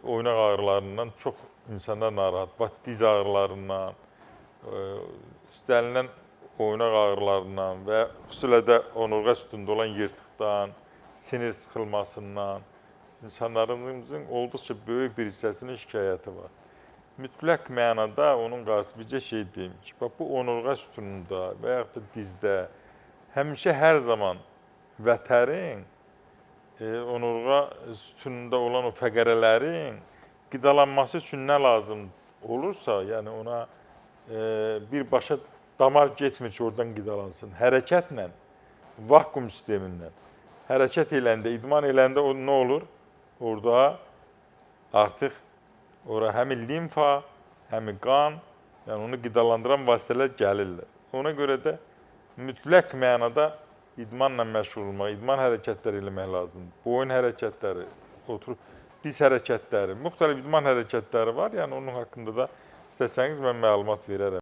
oynaq ağrılarından çox insanlar narahat. Bax, diz ağrılarından, istənilən oynaq ağrılarından və xüsusilə də onurğa üstündə olan yırtıqdan, sinir sıxılmasından insanlarımızın olduqca böyük bir hissəsinin şikayəti var. Mütləq mənada onun qarşısında bircə şey deyim ki, bax, bu onurğa sütununda və yaxud da dizdə həmişə hər zaman vətərin, onurğa sütununda olan o fəqərələrin qidalanması üçün nə lazım olursa, yəni ona birbaşa damar getmir ki, oradan qidalansın. Hərəkətlə, vakuum sistemindən hərəkət eləndə, idman eləndə o nə olur? Orada artıq ora həm limfa, həm qan, yəni onu qidalandıran vasitələr gəlirlər. Ona görə də mütləq mənada idmanla məşğul olmaq, idman hərəkətləri eləmək lazımdır. Boyun hərəkətləri, oturub diz hərəkətləri, müxtəlif idman hərəkətləri var. Yəni onun haqqında da istəsəniz mən məlumat verərəm.